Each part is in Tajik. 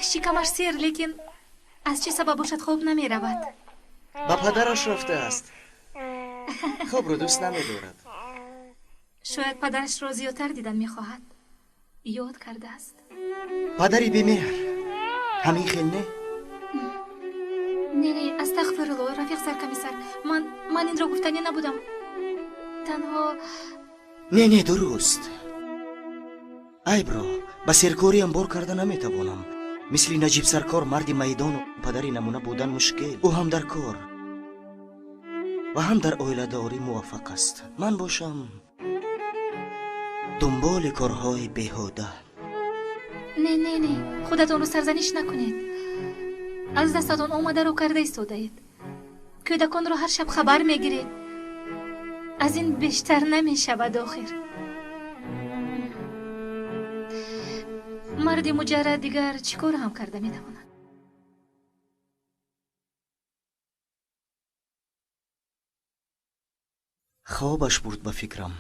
Шикамаш сер, лекин аз чӣ сабаб бошад хоб намеравад? Ба падараш рафтааст. Хобро дӯст намедорад. Шояд падарашро зиёдтар дидан мехоҳад. Ёд кардааст. Падари бемеҳр. Ҳамин хел не? Не, не, астағфирулло, рафиқ саркомиссар. Ман инро гуфтанӣ набудам. Танҳо Не, не, дуруст. Айбро ба серкориам бор карда наметавонам. Мисли Наҷиб саркор марди майдону падари намуна будан мушкил. Ӯ ҳам дар кор ва ҳам дар оиладорӣ муваффақ аст. Ман бошам дунболи корҳои беҳуда. Не, не, не, худатонро сарзаниш накунед. Аз дастатон омадаро карда истодаед. Кӯдаконро ҳар шаб хабар мегиред. Аз ин бештар намешавад охир. Марди муҷаррад дигар чӣ кор ҳам карда метавонад? Хобаш бурд ба фикрам.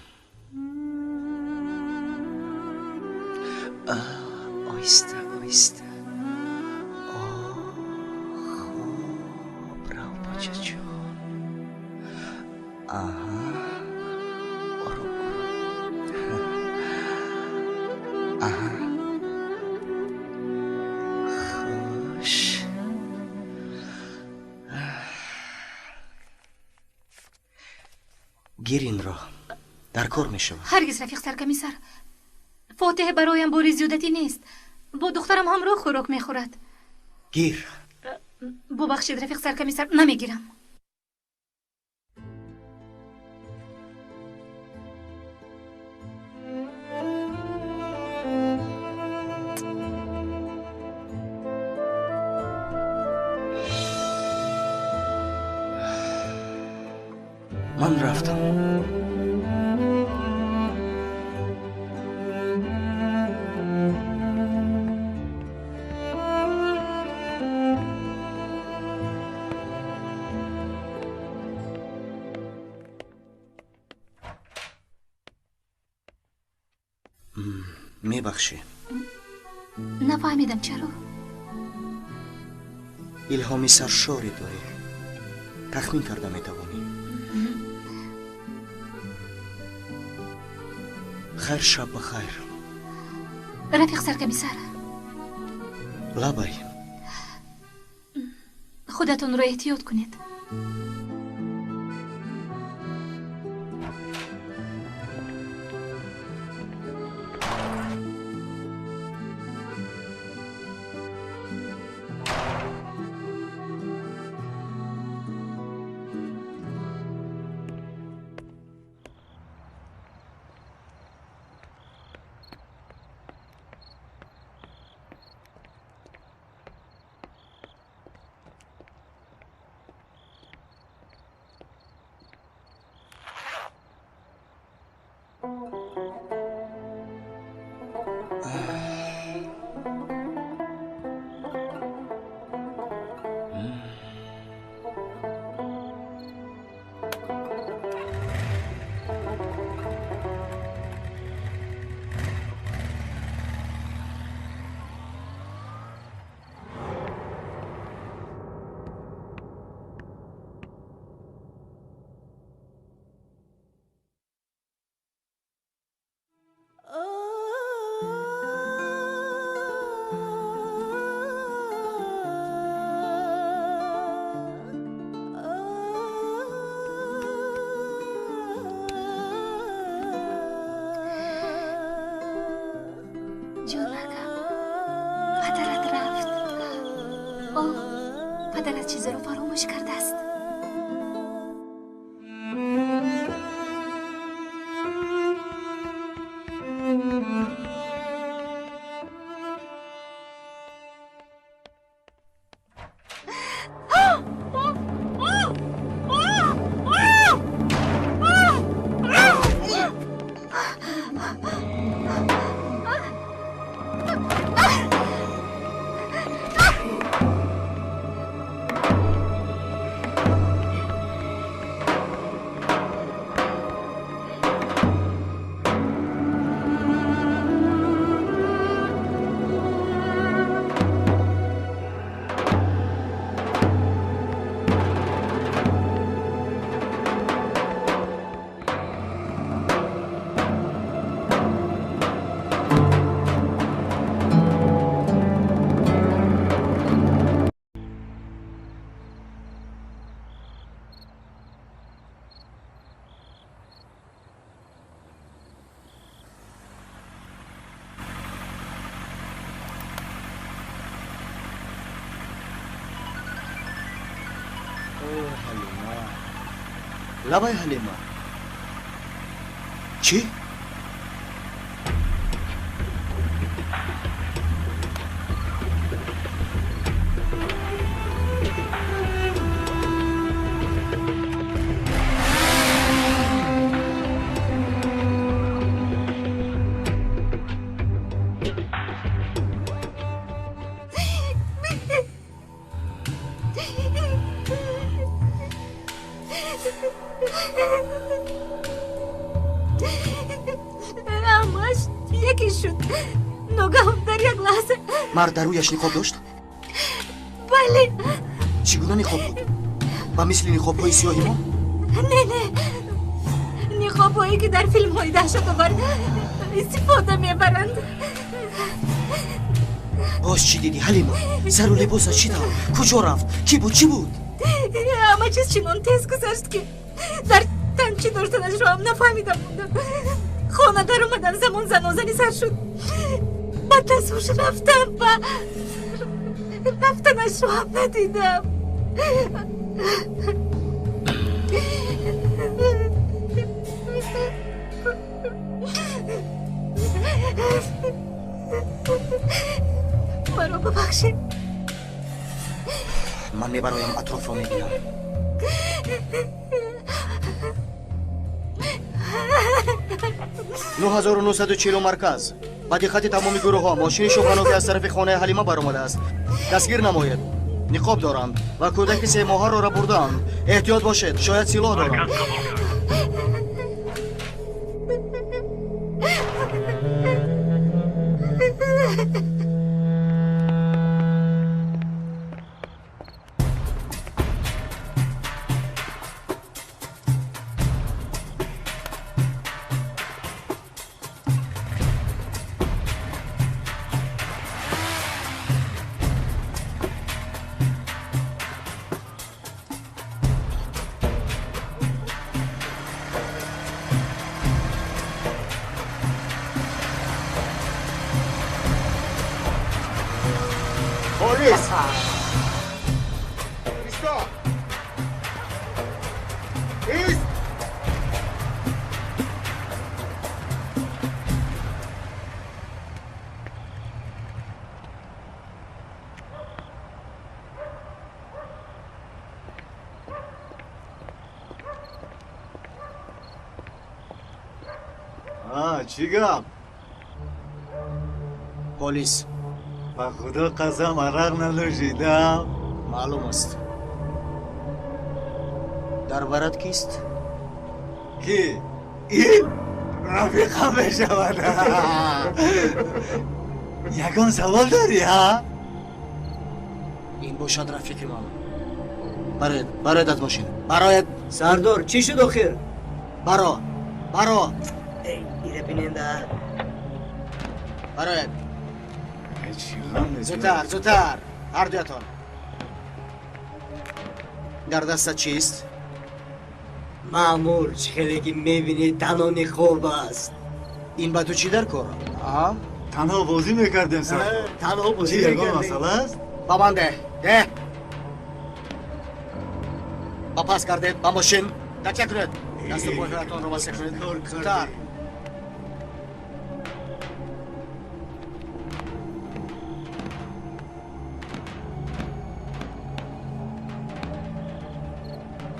Оҳиста, оҳиста. Хоб рав, бачаҷон. Аҳа, ором, ором. Аҳа. Хуш. Гир инро. Дар кор мешавад. Ҳаргиз, рафиқ саркомиссар. Фотиҳ бароям бори зиёдатӣ нест. Бо духтарам ҳамроҳ хӯрок мехӯрад. Гир. Бубахшед, рафиқ саркомиссар, намегирам. Ман рафтам. Мебахшӣ. Нафаҳмидам чаро. Илҳоми саршоре дорӣ. Тахмин карда метавонӣ. Хайр, шаб ба хайр. Рафиқ саркомиссар. Лабай. Худатонро эҳтиёт кунед. Падарат чизеро фаромӯш кардааст. Ҳалима, лабай Ҳалима. Чӣ? Ҳамаш яке шуд. Ногаҳон дар як лаҳза. Мард дар рӯяш ниқоб дошт? Бале. Чӣ гуна ниқоб буд? Ба мисли ниқобҳои сиёҳи мо? Не, не, ниқобҳое ки дар филмҳои даҳшатовар истифода мебаранд. Боз чӣ дидӣ, Ҳалима? Сару либосаш чӣ тавр? Куҷо рафт? Кӣ буд? Чӣ буд? Ҳама чиз чунон тез гузашт, ки дар тан чӣ доштанашро ҳам нафаҳмида мондам. Хона даромадам, замон занозанӣ сар шуд. Ба тазуш рафтам ва рафтанашро ҳам надидам. Маро бубахшед. Ман мебароям, атрофро мебинам. 9940 марказ. Ба диққати тамоми гурӯҳҳо, мошини шубҳаноке аз тарафи хонаи Ҳалима баромадааст. Дастгир намоед. Ниқоб доранд ва кӯдаки семоҳаро рабурдаанд. Эҳтиёт бошед, шояд силоҳ доранд. Полис! Исто! Ист! Чӣ гап? Полис. Ба худо қасам, арақ нанӯшидам. Маълум аст. Дар барат кист? Ки? Ин рафиқам мешавад. Ягон савол дорӣ, ҳа? Ин бошад рафиқи ман. Бароед, бароед аз мошин. Бароед. Сардор, чӣ шуд охир? Баро, баро. Ира биненда. Бароед. Зудтар, зудтар, ҳар дуятон. Дар дастат чист? Маъмур, чӣ хеле ки мебинӣ, танҳо ниқоб аст. Ин ба ту чӣ дар кор? Танҳо бозӣ мекардем, сардор. Танҳо бозӣ Чӣ, ягон мекардем. масъала аст? Ба ман деҳ, деҳ. Ба пас гардед, ба мошин. Такя кунед. Дасту пойҳоятонро васеъ кунед. Зудтар.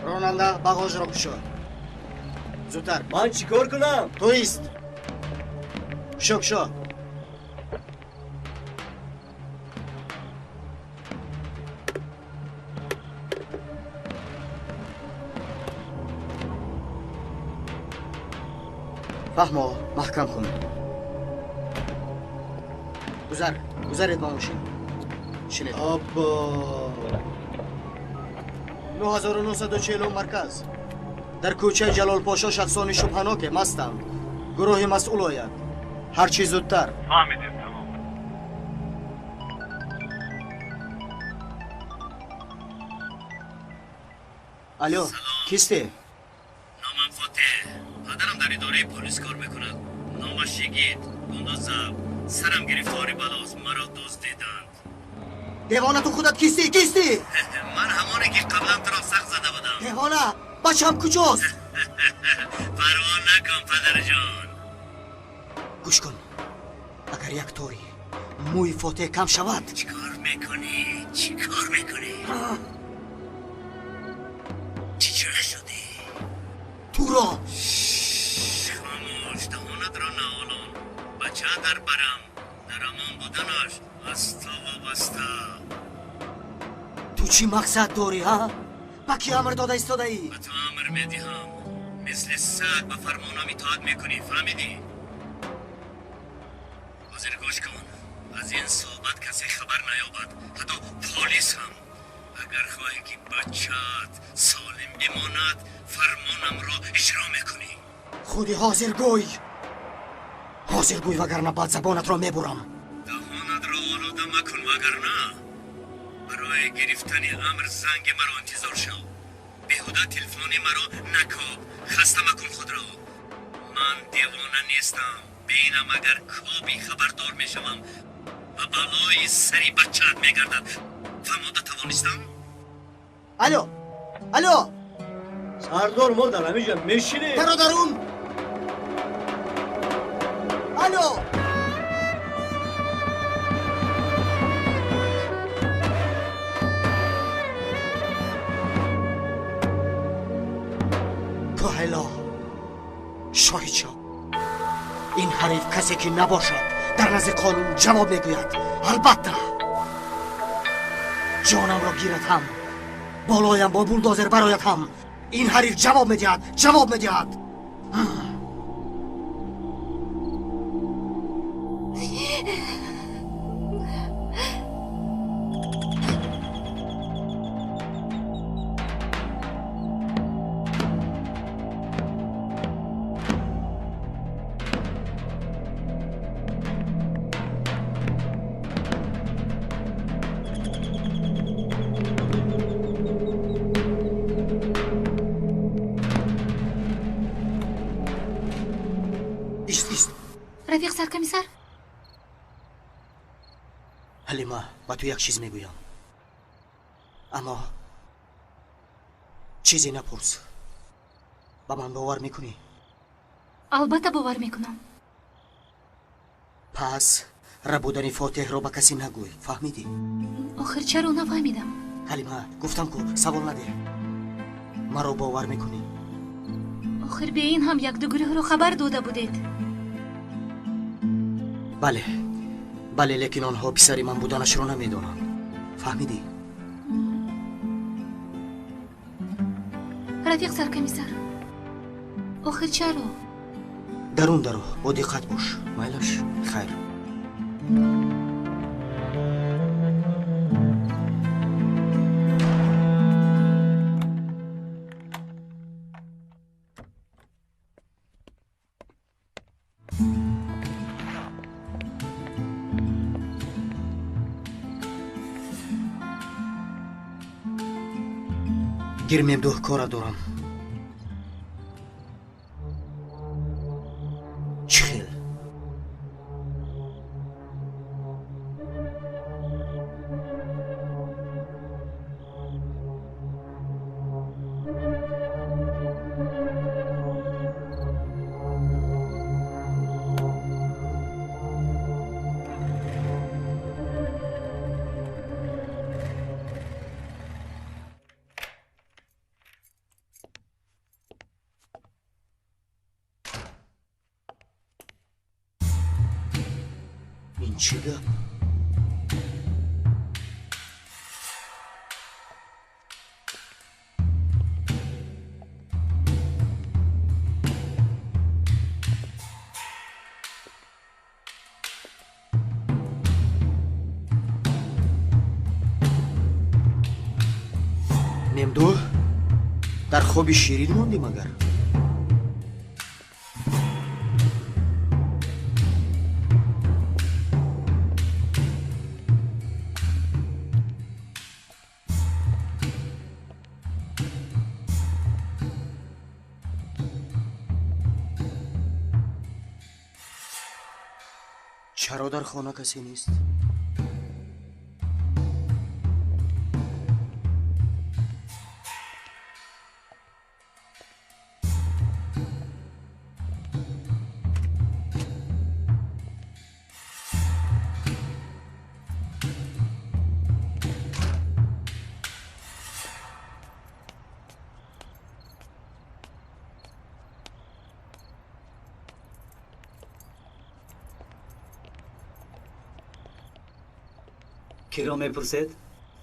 Ронанда, бағожро кушо. Зудтар. Ман чӣ кор кунам? Ту ист. Кушо, кушо. Фаҳмо, маҳкам кун. Гузар, гузаред ба мошин. Шинед. Аббо. 9940 марказ. Дар кӯчаи Ҷалолпошо шахсони шубҳаноке мастанд. Гурӯҳи масъул ояд. Ҳар чӣ зудтар. Фаҳмидем, тамом. Алло, кисте? Номам Фотеҳ. Падарам дар идораи полис кор мекунад. Номаш Йигит. Гундозаб. Сарам гирифтори балост. Маро дуздиданд. Девона, ту худат кистӣ? Кистӣ? Ман ҳамоне ки қаблан туро сахт зада будам. Девона, бачам куҷост? Парво накун, падарҷон. Гӯш кун, агар як тори мӯи Фотеҳ кам шавад. Чӣ кор мекунӣ? Чӣ кор мекунӣ? Чӣ чора шудӣ? Туро хомӯш, даҳонатро наолон. Бача дар барам, дар амон буданаш аз ту вобаста. Ту чӣ мақсад дорӣ, ҳа? Ба кӣ амр дода истодаӣ? Ба ту амр медиҳам. Мисли саг ба фармонам итоат мекунӣ, фаҳмидӣ? Ҳозир гӯш кун, аз ин суҳбат касе хабар наёбад, ҳатто полис ҳам. Агар хоҳӣ ки бачаат солим бимонад, фармонамро иҷро мекунӣ. Худи ҳозир гӯй, ҳозир гӯй, вагарна баъд забонатро мебурам. Даҳонатро олуда макун, вагарна барои гирифтани амр занги маро интизор шав. Беҳуда телефони маро накоб, хаста макун худро. Ман девона нестам. Бинам, агар коби хабардор мешавам ва балои сари бачаат мегардад. Фаҳмода тавонистам? Алло, алло! Сардор, мо дар ҳаминҷа мешинем. Даро дарун! Алло! Коҳело, шоҳидшо, ин ҳариф касе ки набошад дар назди қонун ҷавоб мегӯяд. Албатта, ҷонамро гирад ҳам, болоям бо булдозер барояд ҳам, ин ҳариф ҷавоб медиҳад, ҷавоб медиҳад. Рафиқ саркомиссар? Ҳалима, ба ту як чиз мегӯям, аммо чизе напурс. Ба ман бовар мекунӣ? Албатта бовар мекунам. Пас рабудани Фотеҳро ба касе нагӯй, фаҳмидӣ? Охир чаро нафаҳмидам? Ҳалима, гуфтам ку, савол надеҳ. Маро бовар мекунӣ? Охир бе ин ҳам якду гурӯҳро хабар дода будед. Бале, бале, лекин онҳо писари ман буданашро намедонанд. Фаҳмидӣ? Рафиқ саркомиссар, охир чаро? Дарун даро, бо диққат бош. Майлаш, хайр. Гир, Мемдуҳ, кора дорам. Чӣ хел? Ин чӣ гап? Мемдуҳ, дар хоби ширин мондӣ магар? Чаро дар хона касе нест? Киро мепурсед?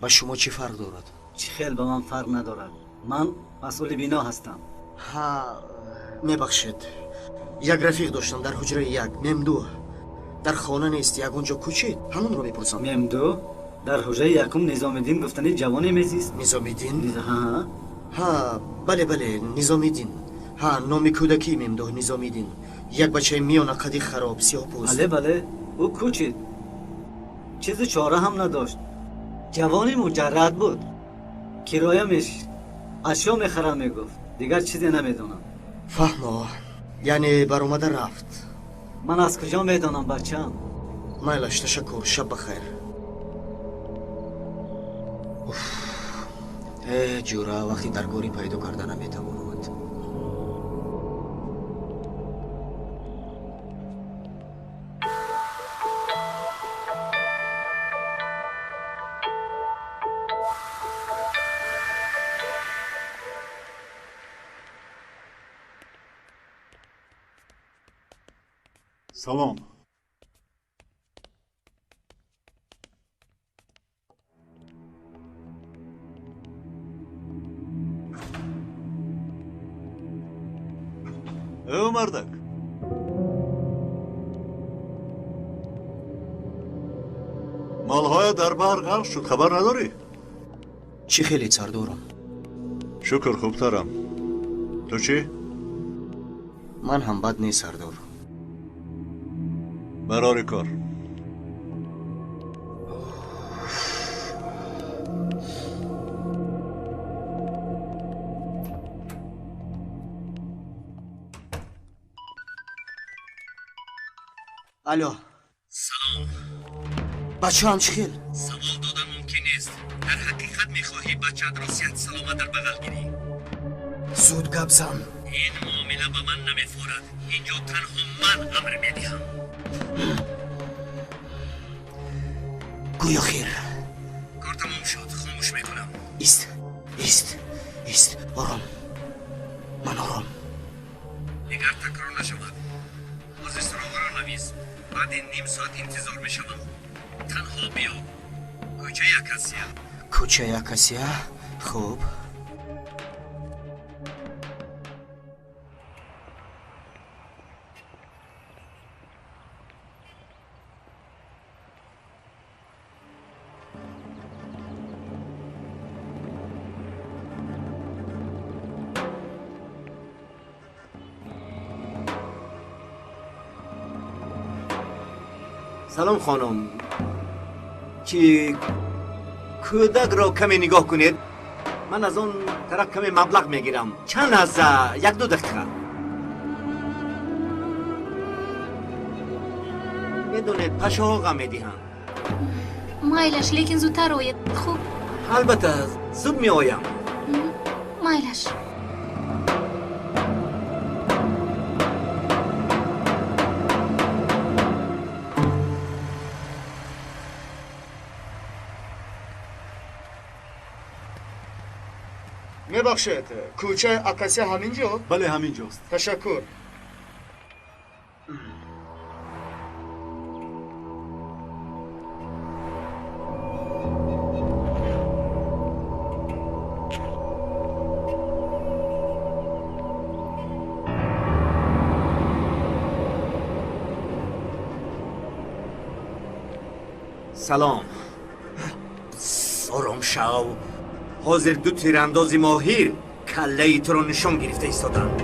Ба шумо чӣ фарқ дорад? Чӣ хел ба ман фарқ надорад? Ман масъули бино ҳастам. Ҳа, мебахшед. Як рафиқ доштам дар ҳуҷраи як, Мемду. Дар хона нест, ягон ҷо кӯчид. Ҳамонро мепурсам. Мемду? Дар ҳуҷраи якум Низомиддин гуфтани ҷавоне мезист. Низомиддин? Ҳа. Ҳа, бале, бале, Низомиддин. Ҳа, номи кӯдакии Мемдуҳ Низомиддин. Як бачаи миёнақади хароб, сиёҳпӯст. Бале, бале, ӯ кӯчид. Чизу чора ҳам надошт. Ҷавони муҷаррад буд. Кироя мешишт. Ашё мехарам мегуфт. Дигар чизе намедонам. Фаҳмо, яъне баромада рафт. Ман аз куҷо медонам, бачаам? Майлаш, ташаккур, шаб бахайр. Э, ҷура, вақти даргорӣ пайдо карда наметавонад. Салом. Э, мардак. Молҳоя дар баҳр ғарқ шуд, хабар надорӣ? Чӣ хеле сардорам? Шукр, хубтарам. Ту чӣ? Ман ҳам бад нест, сардор. Барори кор. Алло. Салом. Бачаам чӣ хел? Савол додан мумкин нест. Дар ҳақиқат мехоҳӣ бачаатро сиҳат саломат дар бағал гирӣ? Зуд гап зан. Ин муомила ба ман намефорад. Инҷо танҳо ман амр медиҳам. Гӯё хир. Кор тамом шуд, хомӯш мекунам. Ист, ист, ист, ором. Ман ором. Дигар такрор нашавад. Ҳозир суроғаро навис. Баъди ним соат интизор мешавам. Танҳо биё. Кӯчаи Акасия. Кӯчаи Акасия? Хуб. Салом хонум. Ки кӯдакро каме нигоҳ кунед. Ман аз он тараф каме маблағ мегирам. Чанд лаҳза, як-ду дақиқа. Медонед, пашоҳо ғам медиҳанд. Майлаш, лекин зудтар оед, хуб? Албатта, зуд меоям. Майлаш. Мебахшед, кӯчаи Акасия ҳамин ҷо? Бале, ҳамин ҷост. Ташаккур. Салом. Ором шав. Ҳозир ду тирандози моҳир каллаи туро нишон гирифта истоданд.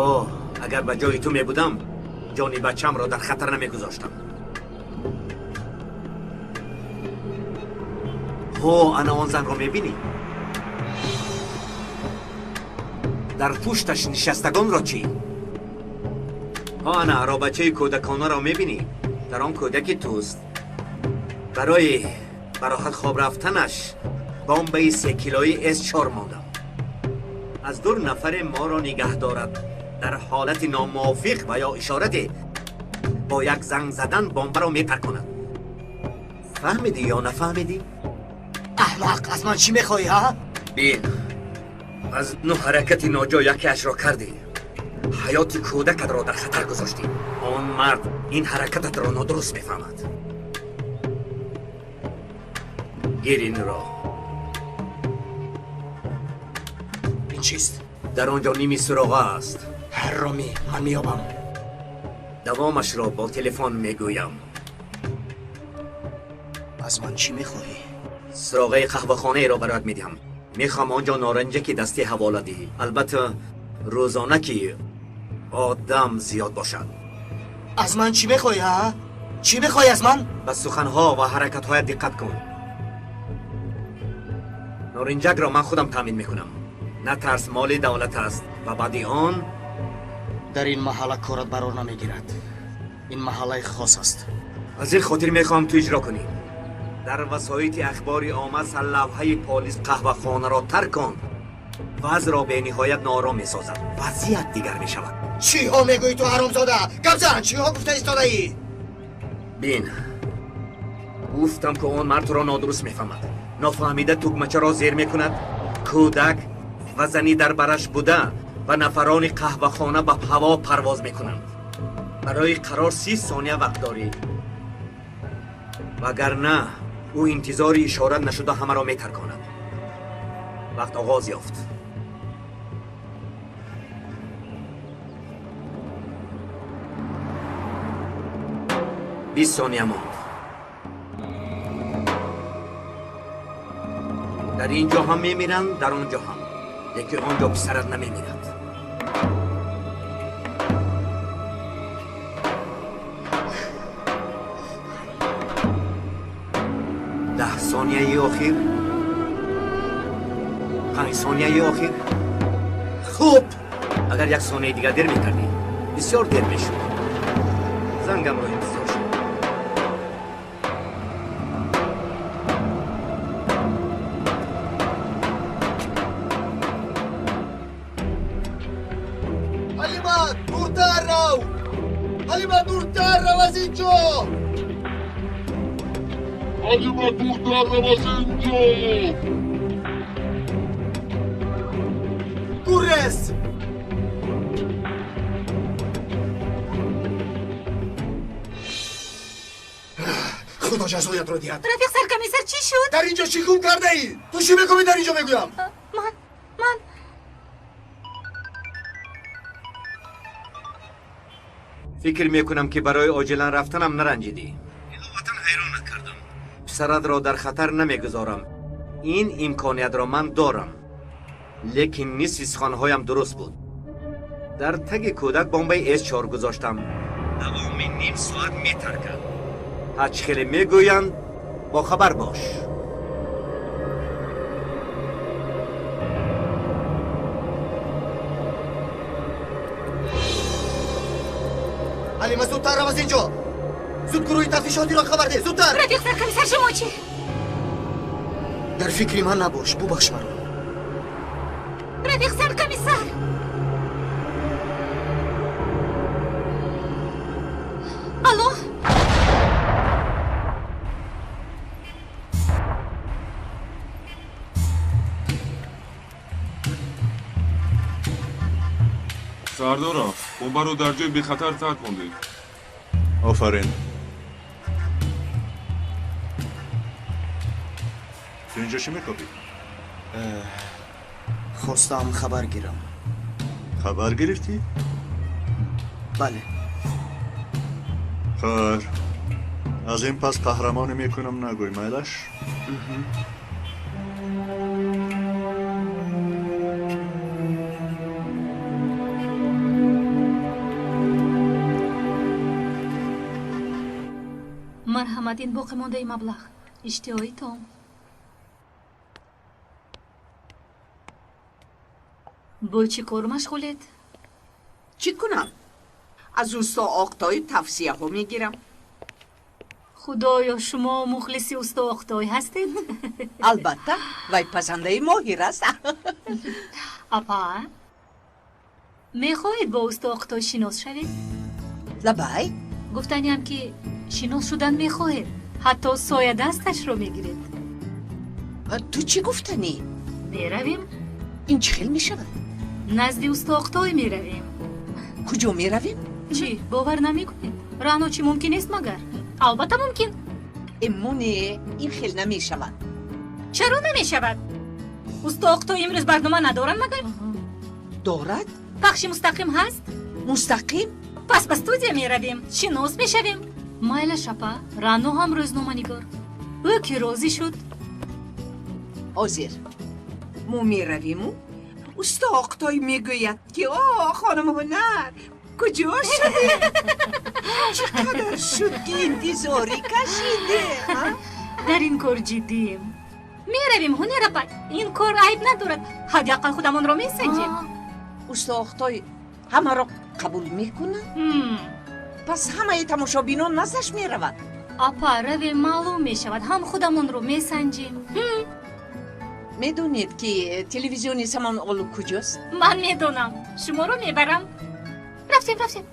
Оҳ, агар ба ҷои ту мебудам, ҷони бачамро дар хатар намегузоштам. Ҳо, ана он занро мебинӣ? Дар пушташ нишастагонро чӣ? Ҳо, ана аробачаи кӯдаконаро мебинӣ? Дар он кӯдаки туст. Барои ба роҳат хоб рафтанаш бомбаи секилои С4 мондам. Аз дур нафаре моро нигаҳ дорад. Дар ҳолати номувофиқ ва ё ишорате бо як занг задан бомбаро мепарконад. Фаҳмидӣ ё нафаҳмидӣ? Аҳмақ, аз ман чӣ мехоҳӣ, ҳа? Бин, аз ну ҳаракати ноҷо якеашро кардӣ. Ҳаёти кӯдакатро дар хатар гузоштӣ. Он мард ин ҳаракататро нодуруст мефаҳмад. Гир инро. Ин чист? Дар он ҷо ними суроға аст. Ҳаромӣ, ман меёбам. Давомашро бо телефон мегӯям. Аз ман чӣ мехоҳӣ? Суроғаи қаҳвахонаеро бароят медиҳам. Мехоҳам он ҷо норанҷаки дастӣ ҳавола диҳӣ. Албатта, рӯзона ки одам зиёд бошад. Аз ман чӣ мехоҳӣ, ҳа? Чӣ мехоҳӣ аз ман? Ба суханҳо ва ҳаракатҳоят диққат кун. Норинҷакро ман худам таъмин мекунам. Натарс, моли давлат аст ва баъди он дар ин маҳалла корат барор намегирад. Ин маҳаллаи хос аст. Аз ин хотир мехоҳам ту иҷро кунӣ. Дар васоити ахбори омма сарлавҳаи полис қаҳвахонаро тарк кун. Вазъро бениҳоят ноором месозад. Вазъият дигар мешавад. Чиҳо мегӯӣ ту, ҳаромзода? Гап зан, чиҳо гуфта истодаӣ? Бин, гуфтам ки он мард туро нодуруст мефаҳмад. Нофаҳмида тугмачаро зер мекунад. Кӯдак ва зани дар бараш буда ва нафарони қаҳвахона ба ҳаво парвоз мекунанд. Барои қарор 30 сония вақт дорӣ. Вагарна ӯ интизори ишора нашуда ҳамаро метарконад. Вақт оғоз ёфт. 20 сония монд. Дар ин ҷо ҳам мемиранд, дар он ҷо ҳам. Лекин он ҷо писарат намемирад. 10 сонияи охир, 5 сонияи охир. Хуб, агар як сонияи дигар дер мекардӣ, бисёр дер мешуд. Зангамро интизор шуд. Ҳалима, дуртар рав! Ҳалима, дуртар рав аз ин ҷо! Ҳалима, дуртар рав аз ин ҷо! Гурез! Худо ҷазоятро диҳад. Рафиқ саркомиссар, чӣ шуд? Дар ин ҷо чӣ гум кардаӣ? Ту чӣ мекунӣ дар ин ҷо мегӯям? Ман фикр мекунам ки барои оҷилан рафтанам наранҷидӣ. Иловатан ҳайрон накардам. Писаратро дар хатар намегузорам. Ин имкониятро ман дорам. Лекин нисфи суханҳоям дуруст буд. Дар таги кӯдак бомбаи С4 гузоштам. Давоми ним соат метаркад. Ҳарчи хеле мегӯянд, бохабар бош. Ҳалима, зудтар рав аз ин ҷо! Зуд гурӯҳи тафтишотиро хабар деҳ, зудтар! Рафиқ саркомиссар, шумо чӣ? Дар фикри ман набош, бубахш маро. Рафиқ саркомиссар! Алло? Сардора, бомбаро дар ҷои бехатар таркондед. Офарин. Ту инҷо чӣ мекобӣ? Хостам хабар гирам. Хабар гирифтӣ? Бале. Хайр. Аз ин пас қаҳрамонӣ мекунам нагӯй, майлаш? Марҳамат, ин боқимондаи маблағ. Иштиҳои том. Бо чӣ кор машғулед? Чӣ кунам? Аз усто Оқтоӣ тавсияҳо мегирам. Худоё, шумо мухлиси усто Оқтоӣ ҳастед? Албатта, вай пазандаи моҳир аст. Апа, мехоҳед бо усто Оқтоӣ шинос шавед? Лабай? Гуфтаниам ки шинос шудан мехоҳед, ҳатто соя дасташро мегиред. Ту чӣ гуфтанӣ? Меравем. Ин чӣ хел мешавад? Назди усто Оқтоӣ меравем. Куҷо меравем? Чӣ, бовар намекунед? Рано чӣ мумкин аст магар? Албатта мумкин. Эмоне, ин хел намешавад. Чаро намешавад? Усто Оқтой имрӯз барнома надоранд магар? Дорад? Пахши мустақим ҳаст? Мустақим? Пас ба студия меравем, шинос мешавем. Майлаш апа, Рано ҳам рӯзноманигор. Ӯ ки розӣ шуд. Ҳозир мо меравиму усто Оқтой мегӯяд ки о хонум ҳунар куҷо шудед? Чӣ қадар шуд ки интизорӣ кашиде? Дар ин кор ҷиддием. Меравем ҳунар апа, ин кор айб надорад. Ҳадди ақал худамонро месанҷем. Усто Оқтой ҳамаро қабул мекунад? Пас ҳамаи тамошобинон наздаш меравад. Апа, равем, маълум мешавад, ҳам худамонро месанҷем. Медонед ки телевизиони Самонолу куҷост? Ман медонам, шуморо мебарам. Рафтем, рафтем.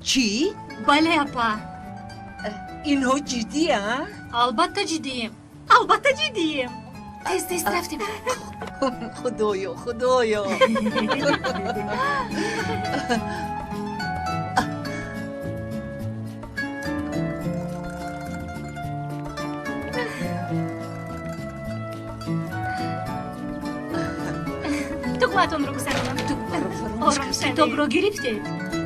Чӣ? Бале, апа. Инҳо ҷиддия? Албатта ҷиддием, албатта ҷиддием. Тез тез рафтем. Худоё, худоё. Тугмаатонро гузаронам. Тугмаро фаромӯш кардам. Китобро гирифтед?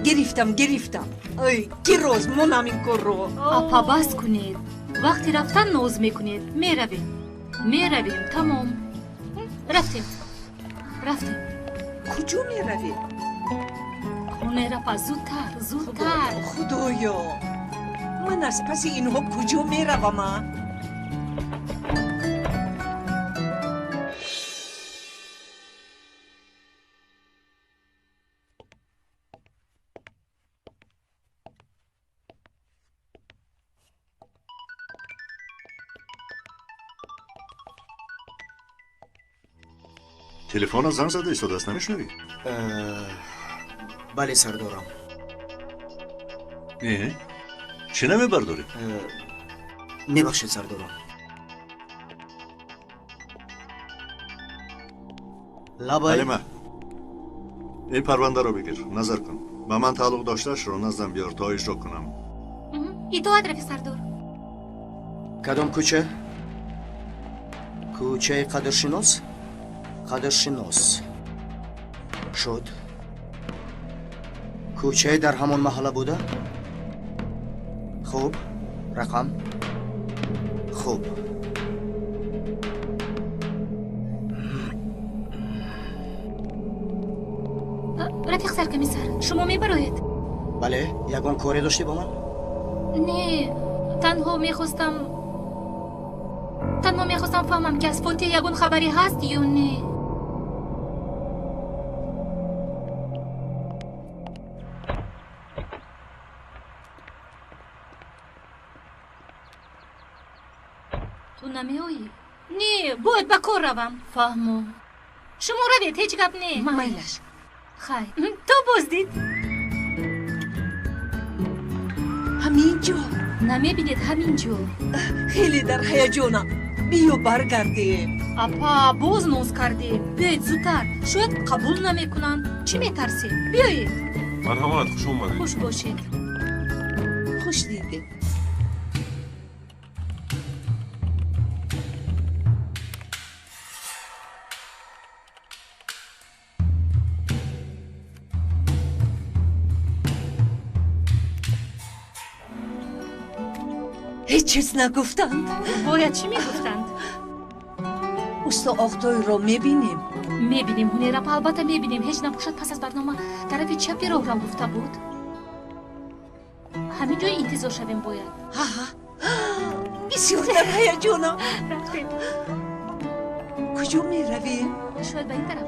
Гирифтам, гирифтам. Ой, ки роз монам ин корро. Апа, бас кунед. Вақти рафтан ноз мекунед. Меравем, меравем, тамом. Рафтем, рафтем. Куҷо меравем? Ҳунер апа, зудтар, зудтар. Худоё, ман аз паси инҳо куҷо меравам, а? Телефона занг зада истодааст, намешунавӣ? Бале, сардорам. Э, чӣ намебардорӣ? Мебахшед, сардорам. Лабай. Ҳалима, ин парвандаро бигир, назар кун. Ба ман тааллуқ доштаашро наздам биёр, то иҷро кунам. Итоат, рафиқ сардор. Кадом кӯча? Кӯчаи Қадршинос? Қадршинос шуд. Кӯчае дар ҳамон маҳалла буда? Хуб, рақам? Хуб. Рафиқ саркомиссар, шумо мебароед? Бале, ягон коре доштӣ бо ман? Не, танҳо мехостам фаҳмам ки аз Фотиҳ ягон хабаре ҳаст ё не. Ту намеоӣ? Не, бояд ба кор равам. Фаҳмо. Шумо равед, ҳеҷ гап не. Майлаш. Хайр, то боздид. Ҳамин ҷо? Намебинед, ҳамин ҷо. Хеле дар ҳаяҷонам. Биё баргардем. Апа, боз ноз кардем. Биёед зудтар, шояд қабул намекунанд. Чӣ метарсед? Биёед. Марҳамат, хуш омадед. Хуш бошед. Хуш дидем. Ҳеҷ чиз нагуфтанд. Бояд чӣ мегуфтанд? Усто Оқтойро мебинем? Мебинем, Ҳунер апа, албатта мебинем. Ҳеҷ набошад пас аз барнома тарафи чапи роҳрав гуфта буд. Ҳамин ҷой интизор шавем бояд. Ҳа, бисёр дар ҳаяҷонам. Рафтем. Куҷо меравем? Шояд ба ин тараф.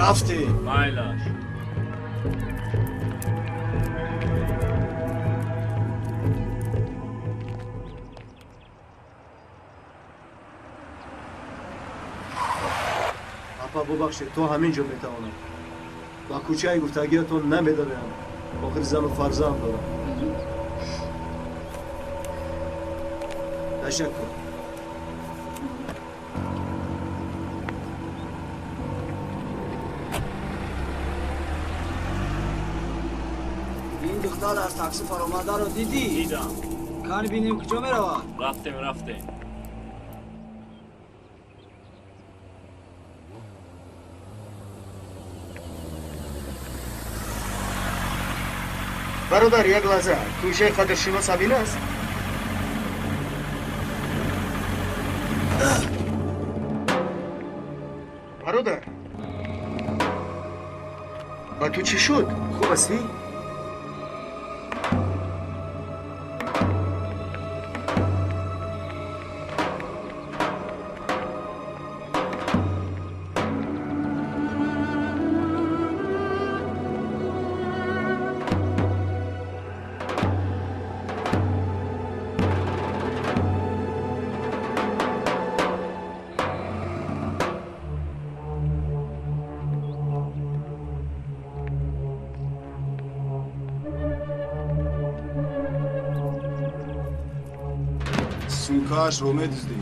Рафтем. Майлаш. Бубахшед, то ҳамин ҷо метавонам. Ба кӯчаи гуфтагиятон намедароям. Охир зану фарзанд дорам. Ташаккур. Ин духтар аз такси фаромадаро дидӣ? Дидам. Кани бинем куҷо меравад? Рафтем, рафтем. Бародар, як лаҳза, кӯчаи қадршинос ҳамин аст? Бародар, ба ту чӣ шуд? Хуб ҳастӣ? Сумкаашро медуздӣ.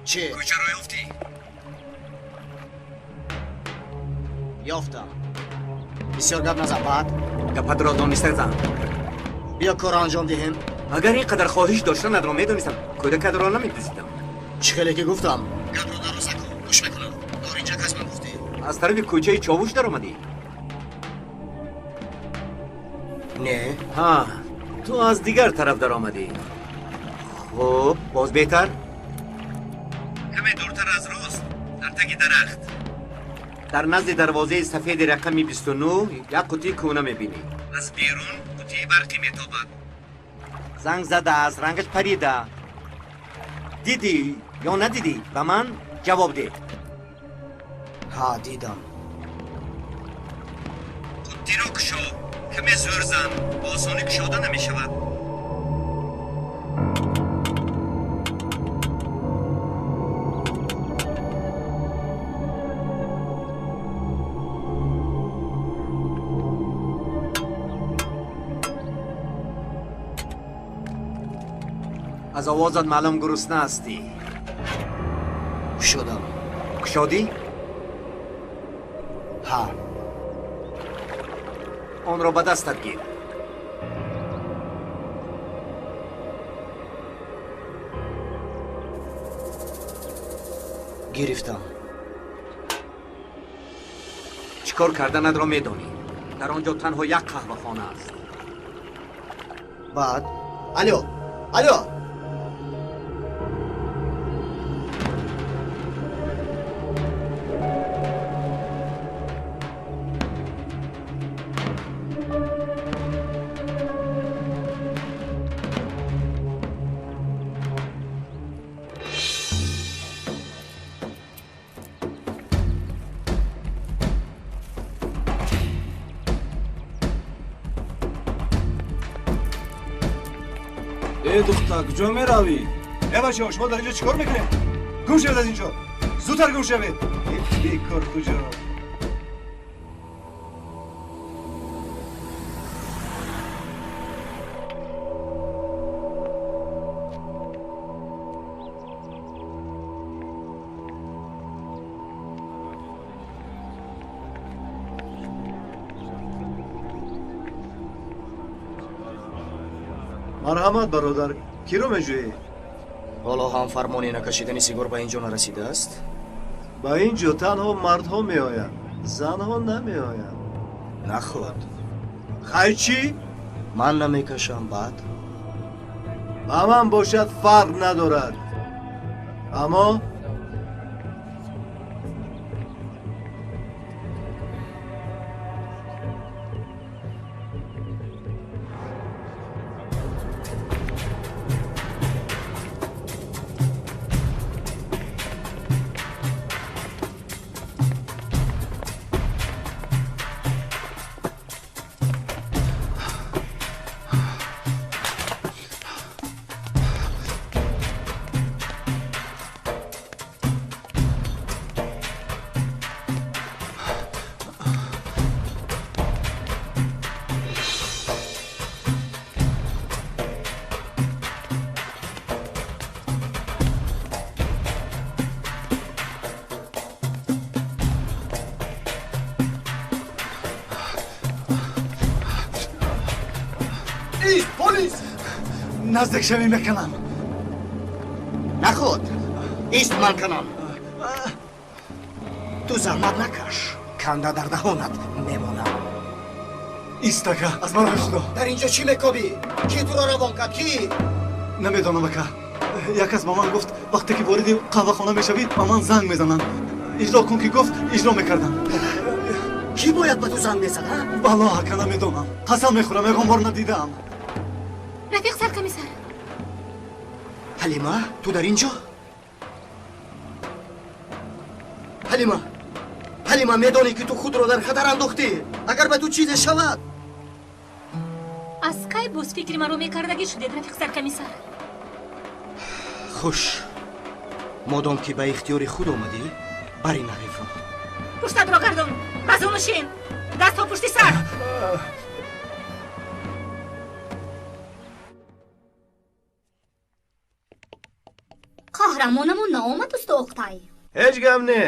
Чӣ? Кӯчаро ёфтӣ? Ёфтам. Бисёр гап назан, баъд гапатро дониста зан. Биё корро анҷом диҳем. Агар ин қадар хоҳиш доштанатро медонистам, кӯдакатро намедуздидам. Чӣ хеле ки гуфтам, гапро дароза кун, гӯш мекунам. Норинҷак аз ман гуфтӣ. Аз тарафи кӯчаи Човуш даромадӣ? Не. Ҳа, ту аз дигар тараф даромадӣ. Хуб, боз беҳтар? Каме дуртар аз рост, дар таги дарахт. Дар назди дарвозаи сафеди рақами 29 як қутии кӯна мебинӣ. Аз берун қутии барқӣ метобад. Занг задааст, рангаш парида. Дидӣ ё надидӣ? Ба ман ҷавоб деҳ. Ҳа, дидам. Қуттиро кушо, каме зӯр зан, ба осонӣ кушода намешавад. Аз овозат маълум гурусна ҳастӣ. Кушодам. Кушодӣ? Ҳа. Онро ба дастат гир. Гирифтам. Чӣ кор карданатро медонӣ. Дар он ҷо танҳо як қаҳвахона аст. Баъд? Алё! Алё! Э духтар, куҷо меравӣ? Э бачаҳо, шумо дар инҷо чӣ кор мекунед? Гум шавед аз инҷо! Зудтар гум шавед! Бекор куҷо? Марҳамат, бародар, киро меҷӯӣ? Ҳоло ҳам фармони накашидани сигор ба ин ҷо нарасидааст? Ба ин ҷо танҳо мардҳо меоянд, занҳо намеоянд. Наход. Хай чӣ? Ман намекашам, баъд? Ба ман бошад фарқ надорад. Аммо Наздик шавӣ мекунам. Наход, ист ман канам. Ту заҳмат накаш, канда дар даҳонат мемонам. Ист ака, аз барои Худо. Дар инҷо чӣ мекобӣ? Кӣ туро равон кард? Кӣ? Намедонам ака. Як кас ба ман гуфт, вақте ки вориди қаҳвахона мешавӣ, ба ман занг мезананд. Иҷро кун, ки гуфт, иҷро мекардам. Кӣ бояд ба ту занг мезад, а? Валлоҳ ака, намедонам. Қасам мехӯрам, ягон бор надидаам. Рафиқ саркомиссар. Ҳалима, ту дар ин ҷо? Ҳалима, Ҳалима, медонӣ, ки ту худро дар хатар андохтӣ? Агар ба ту чизе шавад. Аз кай боз фикри маро мекардагӣ шудед, рафиқ саркомиссар? Хуш, модом ки ба ихтиёри худ омадӣ, бари нарифро. Пуштатро гардон, ба зону шин, дастҳо пушти сар. Қаҳрамонамон наомад, усто Оқтай? Ҳеҷ гап не.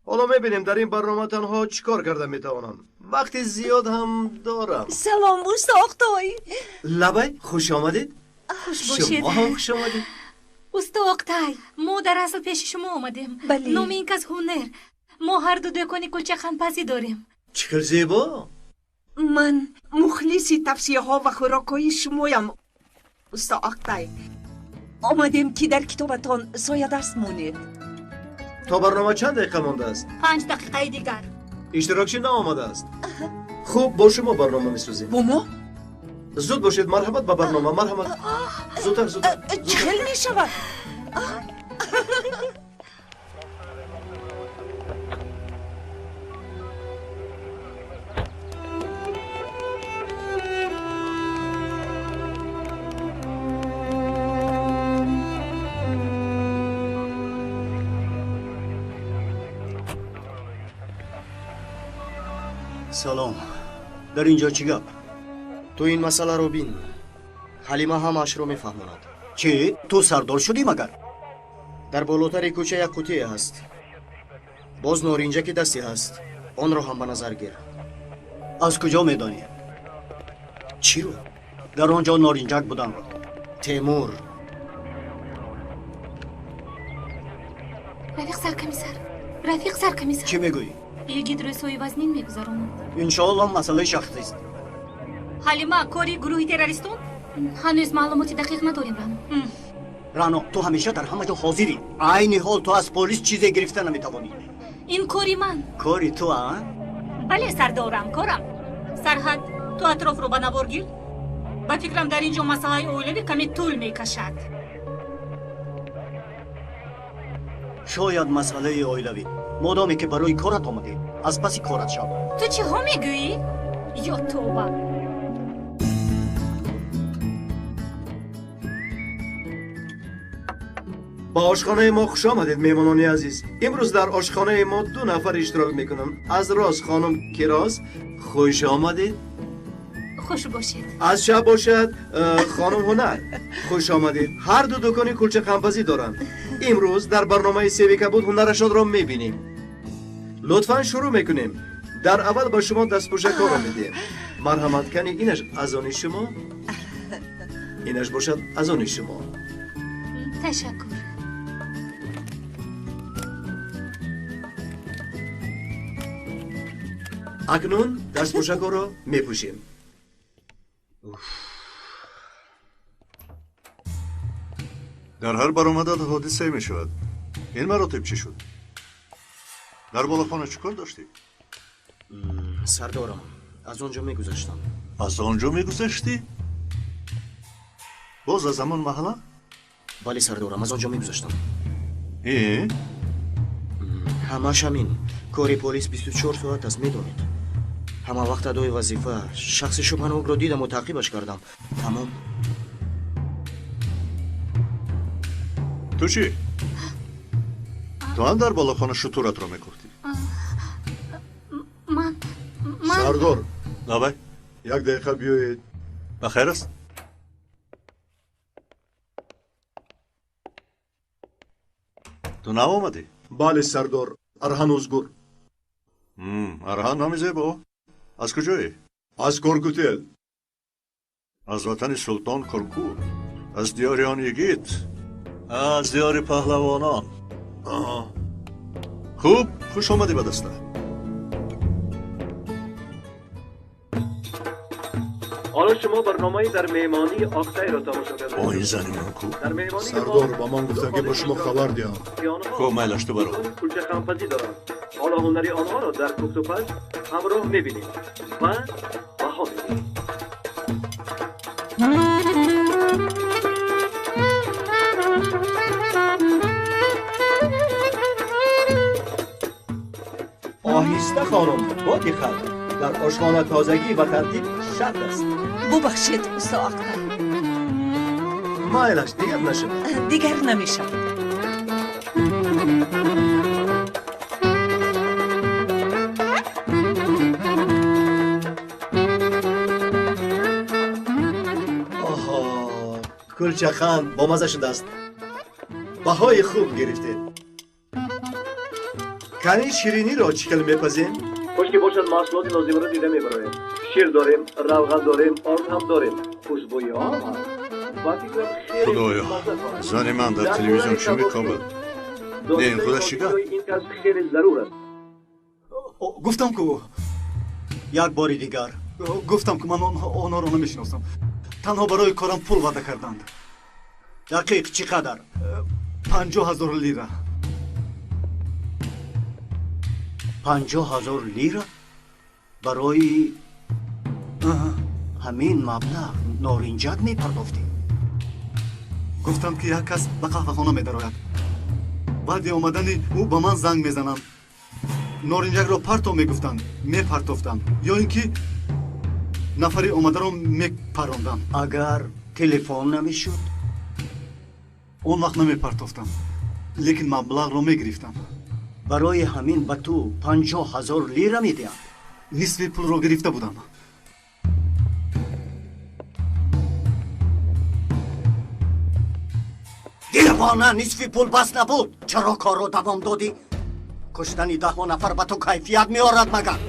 Ҳоло мебинем, дар ин барнома танҳо чӣ кор карда метавонам. Вақти зиёд ҳам дорам. Салом, усто Оқтой. Лабай, хуш омадед. Хуш бошед. Шумо ҳам хуш омадед. Усто Оқтай, мо дар асл пеши шумо омадем. Бале. Номи ин кас Ҳунер. Мо ҳарду дӯкони кулчахандпазӣ дорем. Чӣ хел зебо! Ман мухлиси тавсияҳо ва хӯрокҳои шумоям, усто Оқтай. Омадем, ки дар китобатон соядаст монед. То барнома чанд дақиқа мондааст? 5 дақиқаи дигар. Иштирокчӣ наомадааст. Хуб, бо шумо барнома месозем. Бо мо? Зуд бошед, марҳамат ба барнома, марҳамат. Зудтар, зудтар. Чӣ хел мешавад? Салом. Дар ин ҷо чӣ гап? Ту ин масъаларо бин. Ҳалима ҳамаашро мефаҳмонад. Чӣ? Ту сардор шудӣ магар? Дар болотари кӯча як қутие ҳаст. Боз норинҷаки дасти ҳаст. Онро ҳам ба назар гир. Аз куҷо медонӣ? Чиро? Дар он ҷо норинҷак буданро. Темур. Рафиқ саркомиссар, рафиқ саркомиссар. Чӣ мегӯӣ? Йигит рӯзҳои вазнин мегузаронад. Иншоаллоҳ, масъалаи шахсист. Ҳалима, кори гурӯҳи террористон? Ҳанӯз маълумоти дақиқ надорем, Рано. Рано, ту ҳамеша дар ҳама ҷо ҳозирӣ. Айни ҳол ту аз полис чизе гирифта наметавонӣ. Ин кори ман. Кори ту, а? Бале, сардорам, корам. Сарҳад, ту атрофро ба навор гир. Ба фикрам, дар ин ҷо масъалаи оилавӣ каме тӯл мекашад. Шояд масъалаи оилавӣ. Модоме ки барои корат омадӣ, аз паси корат шав. Ту чиҳо мегӯӣ? Ё тоба! Ба ошхонаи мо хуш омадед, меҳмонони азиз. Имрӯз дар ошхонаи мо ду нафар иштирок мекунанд. Аз рост хонум Кироз, хуш омадед. Хуш бошед. Аз чап бошад хонум Ҳунар, хуш омадед. Ҳар ду дукони кулчақандпазӣ доранд. Имрӯз дар барномаи себи кабуд ҳунарашонро мебинем. Лутфан шурӯъ мекунем. Дар аввал ба шумо дастпӯшакҳоро медиҳем. Марҳамат, кани инаш аз они шумо, инаш бошад аз они шумо. Ташаккур. Акнун дастпӯшакҳоро мепӯшем. Дар ҳар баромадат ҳодисае мешавад. Ин маротиб чӣ шуд? Дар болохона чӣ кор доштӣ? Сардорам, аз он ҷо мегузаштам. Аз он ҷо мегузаштӣ? Боз аз ҳамон маҳалла? Бале, сардорам, аз он ҷо мегузаштам. Э? Ҳамаш ҳамин. Кори полис 24 соат аст, медонед. Ҳама вақт адои вазифа. Шахси шубҳанокро дидаму таъқибаш кардам. Тамом. Ту чӣ? Ту ҳам дар болохона шутуратро мекуфтӣ? Ман Сардор. Лабай. Як дақиқа биёед. Ба хайр аст? Ту нав омадӣ? Бале, сардор. Арҳан Узгур. Арҳан, номи зебо. Аз куҷое? Аз Коркутел. Аз ватани султон Коркут. Аз диёри он йигит. Аз диёри паҳлавонон. Хуб, хуш омадӣ ба даста. ҳоло шумо барномаи дар меҳмонии Октайро тамошо кардед. Бо ин зани ман ку? Сардор, ба ман гуфтанд, ки ба шумо хабар диҳам. Хуб, майлаш, ту баро. Кулчахампазӣ доранд. Ҳоло ҳунари онҳоро дар пухтупаз ҳамроҳ мебинем ва баҳо медиҳем. Оҳиста хонум, бо диққат. Дар ошхона тозагӣ ва тартиб шарт аст. Бубахшед, усто Актай. Майлаш, дигар нашавад. Дигар намешавад. Оҳо, кулчахан бомаза шудааст. Баҳои хуб гирифтед. Кани шириниро чӣ хел мепазем? Хуш ки бошад, маҳсулоти лозимаро дида мебароем. Шир дорем, равған дорем, орд ҳам дорем. Хушбӯиҳо ҳам ҳаст. Ба фикрам хеле Худоё, мазза хоҳад. зани ман дар телевизион чӣ мекобад? Не, ин худаш чӣ гап? Ин кас хеле зарур аст. Гуфтам ку. Як бори дигар. Гуфтам ку, ман онҳоро намешиносам. Танҳо барои корам пул ваъда карданд. Дақиқ чӣ қадар? 50,000 лира. 50,000 лира? Барои ҳамин маблағ норинҷак мепардохтӣ? Гуфтанд, ки як кас ба қаҳвахона медарояд. Баъди омадани ӯ ба ман занг мезананд. Норинҷакро парто мегуфтанд, мепартофтам, ё ин ки нафари омадаро мепарондам. Агар телефон намешуд? Он вақт намепартофтам, лекин маблағро мегирифтам. Барои ҳамин ба ту 50,000 лира медиҳанд? Нисфи пулро гирифта будам. Девона, нисфи пул бас набуд. Чаро корро давом додӣ? Куштани даҳо нафар ба ту кайфият меорад магар?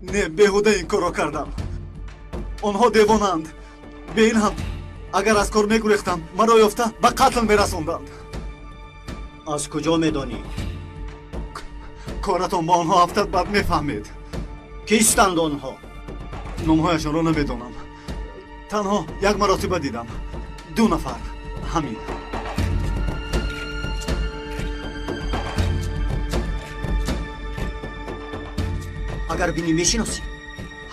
Не, беҳуда ин корро кардам. Онҳо девонаанд. Бе ин ҳам агар аз кор мегурехтам, маро ёфта ба қатл мерасонданд. Аз куҷо медонӣ? Коратон бо онҳо афтад, баъд мефаҳмед. Кистанд онҳо? Номҳояшонро намедонам. Танҳо як маротиба дидам. 2 нафар. Ҳамин. Агар бинӣ мешиносӣ?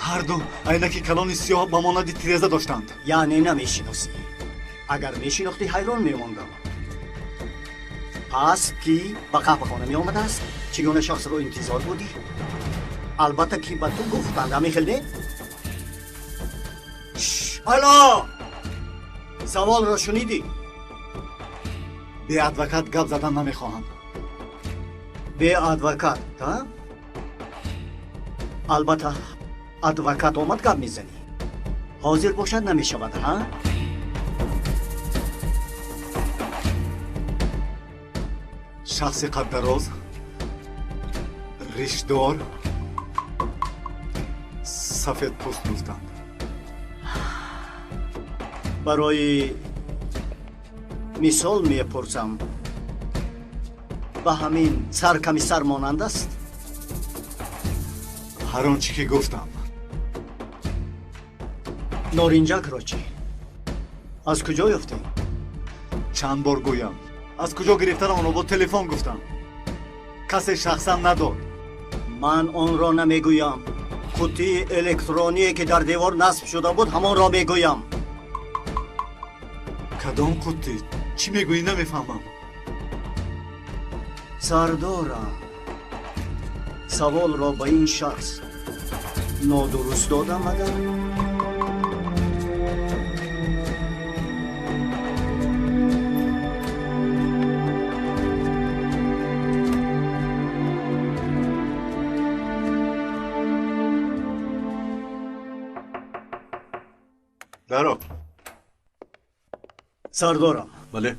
Ҳарду айнаки калони сиёҳ ба монанди тиреза доштанд. Яъне намешиносӣ. Агар мешинохтӣ, ҳайрон мемондам. Пас кӣ ба қаҳвахона меомадааст? Чӣ гуна шахсро интизор будӣ? Албатта, ки ба ту гуфтанд, ҳамин хел не? Ало! Саволро шунидӣ? Бе адвокат гап задан намехоҳам. Бе адвокат, а? Албатта, адвокат омад, гап мезанӣ. Ҳозир бошад, намешавад, ҳа? Шахси қаддароз, ришдор, сафедпӯст гуфтанд. Барои мисол мепурсам, ба ҳамин сар ками сар монанд аст? Ҳар он чӣ ки гуфтам. Норинҷакро чӣ? Аз куҷо ёфтем? Чанд бор гӯям, аз куҷо гирифтан онро бо телефон гуфтам. Касе шахсан надод. Ман онро намегӯям. Қуттии электроние, ки дар девор насб шуда буд, ҳамонро мегӯям. Кадом қуттӣ? Чӣ мегӯӣ, намефаҳмам. Сардорам, саволро ба ин шахс нодуруст додам агар? Даро. Сардорам. Бале.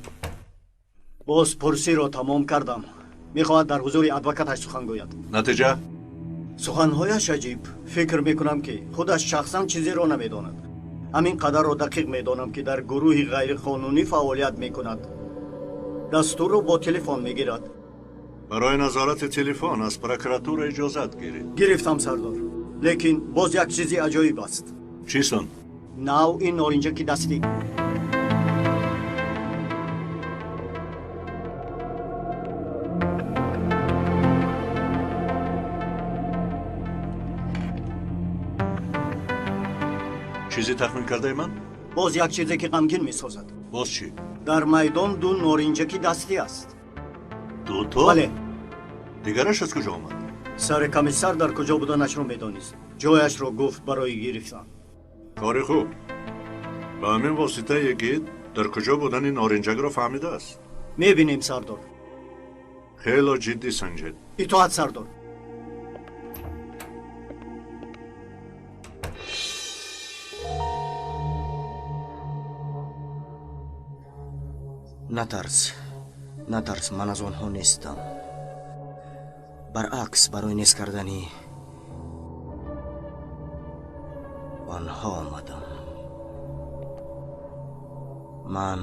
Бозпурсиро тамом кардам. Мехоҳад дар ҳузури адвокаташ сухан гӯяд. Натиҷа? Суханҳояш аҷиб. Фикр мекунам, ки худаш шахсан чизеро намедонад. Ҳамин қадарро дақиқ медонам, ки дар гурӯҳи ғайриқонунӣ фаъолият мекунад. Дастурро бо телефон мегирад. Барои назорати телефон аз прокуратура иҷозат гиред. Гирифтам, сардор. Лекин боз як чизи аҷоиб аст. Чист он? Навъи норинҷаки дастӣ. Чизе тахмин кардаи ман? Боз як чизе, ки ғамгин месозад. Боз чӣ? Дар майдон ду норинҷаки дастӣ аст. Дуто? Бале. Дигараш аз куҷо омад? Сари комиссар дар куҷо буданашро медонист. Ҷояшро гуфт барои гирифтан. Кори хуб. Ба ҳамин восита йигит дар куҷо будани норинҷакро фаҳмидааст. Мебинем, сардор. Хело ҷиддӣ санҷед. Итоат, сардор. Натарс, натарс, ман аз онҳо нестам. Баръакс, барои нест кардани онҳо омадам. Ман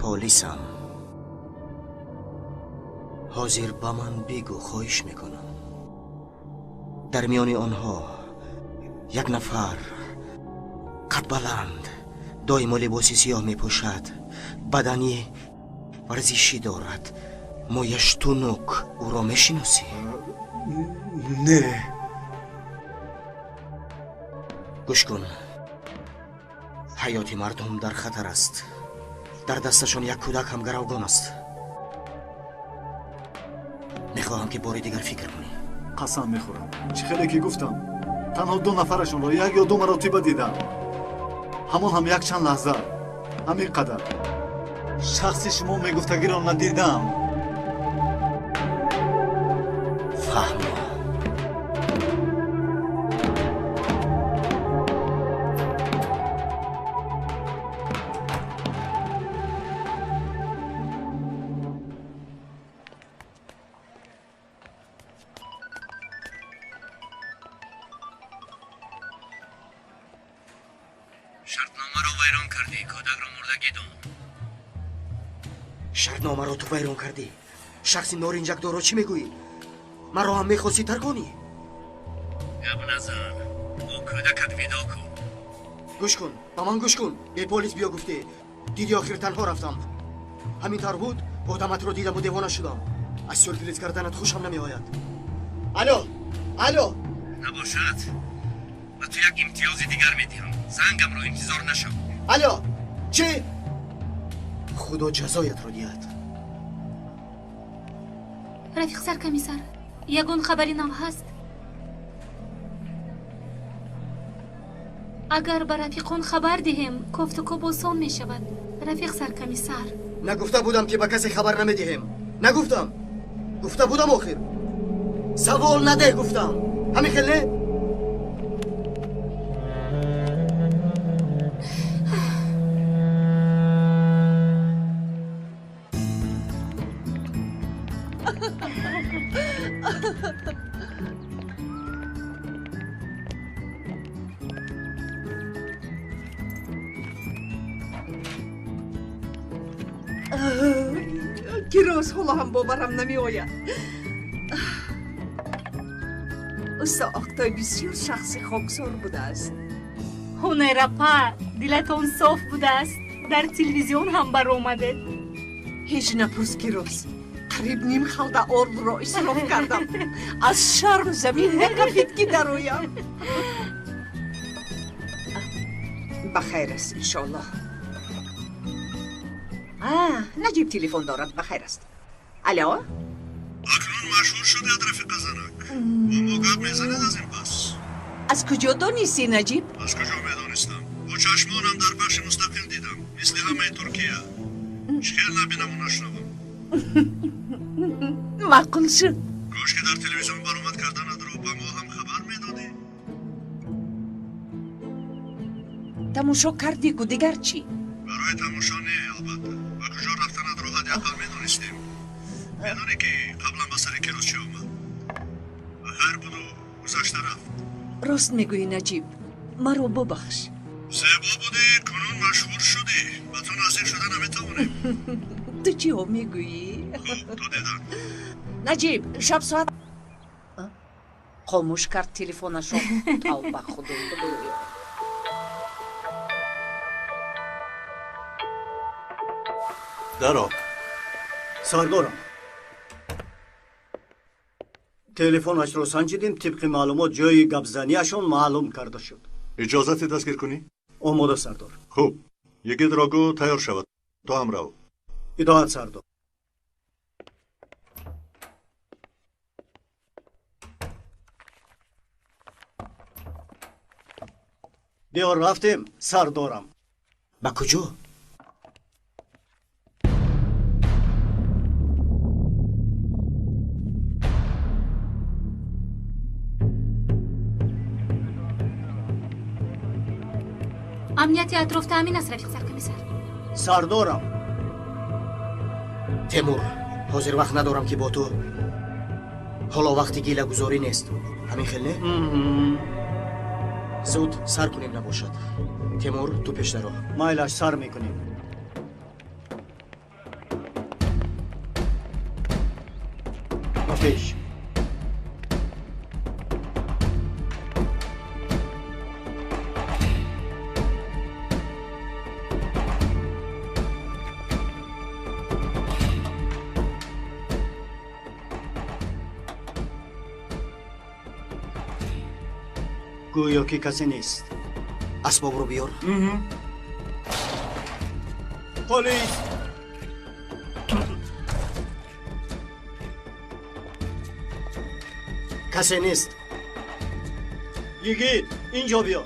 полисам. Ҳозир ба ман бигӯ, хоҳиш мекунам. Дар миёни онҳо як нафар қадбаланд, доимо либоси сиёҳ мепӯшад, бадани варзишӣ дорад, мӯяш тунук. Ӯро мешиносӣ? Не. Гӯш кун, ҳаёти мардум дар хатар аст. Дар дасташон як кӯдак ҳам гаравгон аст. Мехоҳам, ки бори дигар фикр кунӣ. Қасам мехӯрам, чӣ хеле ки гуфтам, танҳо ду нафарашонро як ё ду маротиба дидам. Ҳамон ҳам якчанд лаҳза, ҳамин қадар. Шахси шумо мегуфтагиро надидам. Фаҳмо. Шартномаро вайрон кардӣ, кӯдакро мурдагӣ дон. Шартномаро ту вайрон кардӣ. Шахси норинҷакдорро чӣ мегӯӣ? Маро ҳам мехостӣ тарконӣ? Гап назан, бо кӯдакат видо кун. Гӯш кун, ба ман гӯш кун. Бе полис биё гуфтӣ. Диди охир танҳо рафтам. Ҳамин тавр буд, одаматро дидаму девона шудам. Аз сюрприз карданат хушам намеояд. Алло, алло. Набошад, ба ту як имтиёзи дигар медиҳам. Зангамро интизор нашав. Алло, чӣ? Худо ҷазоятро диҳад. Рафиқ саркомиссар, ягон хабари нав ҳаст? Агар ба рафиқон хабар диҳем, кофтукоб осон мешавад. Рафиқ саркомиссар. Нагуфта будам, ки ба касе хабар намедиҳем. Нагуфтам. Гуфта будам охир. Савол надеҳ гуфтам. Ҳамин хел не? Ки роз ҳоло ҳам боварам намеояд. Усто Оқтой бисёр шахси хоксор будааст. Ҳунайрапа, дилатон соф будааст. Дар телевизион ҳам баромадед. Ҳеҷ напурс, ки роз. Қариб ним халда ордро исроф кардам. Аз шарм замин накафид, ки дароям. Ба хайр аст, иншоаллоҳ. Наҷиб телефон дорад, ба хайр аст. Алло? Акнун машҳур шудед, рафиқа занак. Бо мо гап мезанед аз ин пас. Аз куҷо донистӣ, Наҷиб? Аз куҷо медонистам? Бо чашмонам дар пахши мустақим дидам, мисли ҳамаи Туркия. Чӣ хел набинаму нашунавам? Маъқул шуд. Кош ки дар телевизион баромад карданатро ба мо ҳам хабар медодӣ. Тамошо кардӣ ку, дигар чӣ? Барои тамошо не, албатта. Ба куҷо рафтанатро ҳадди ақал медонистем. Медонӣ, ки қаблан ба сари Кирос чӣ омад? Хайр буду, гузашта рафт. Рост мегӯӣ, Наҷиб, маро бубахш. Зебо будӣ, кунун машҳур шудӣ. Ба ту наздик шуда наметавонем. Ту чиҳо мегӯӣ? Хуб, то дидан. Наҷиб, шаб соат хомӯш кард телефонашро. Тавба, Худоё. Даро. Сардорам, телефонашро санҷидем, тибқи маълумот ҷои гапзанияшон маълум карда шуд. Иҷозати дастгир кунӣ? Омода, сардор. Хуб, йигитро гӯ тайёр шавад, ту ҳам рав. Итоат, сардор. Биё, рафтем, сардорам. Ба куҷо? Амнияти атроф таъмин аст, рафиқ саркомиссар. Сардорам. Темур, ҳозир вақт надорам ки бо ту. Ҳоло вақти гилагузорӣ нест. Ҳамин хел не? Зуд сар кунем набошад. Темур, ту пешдаро. Майлаш, сар мекунем. Ба пеш. Гӯё ки касе нест. Асбобро биёр. Полис! Касе нест. Йигит, инҷо биё.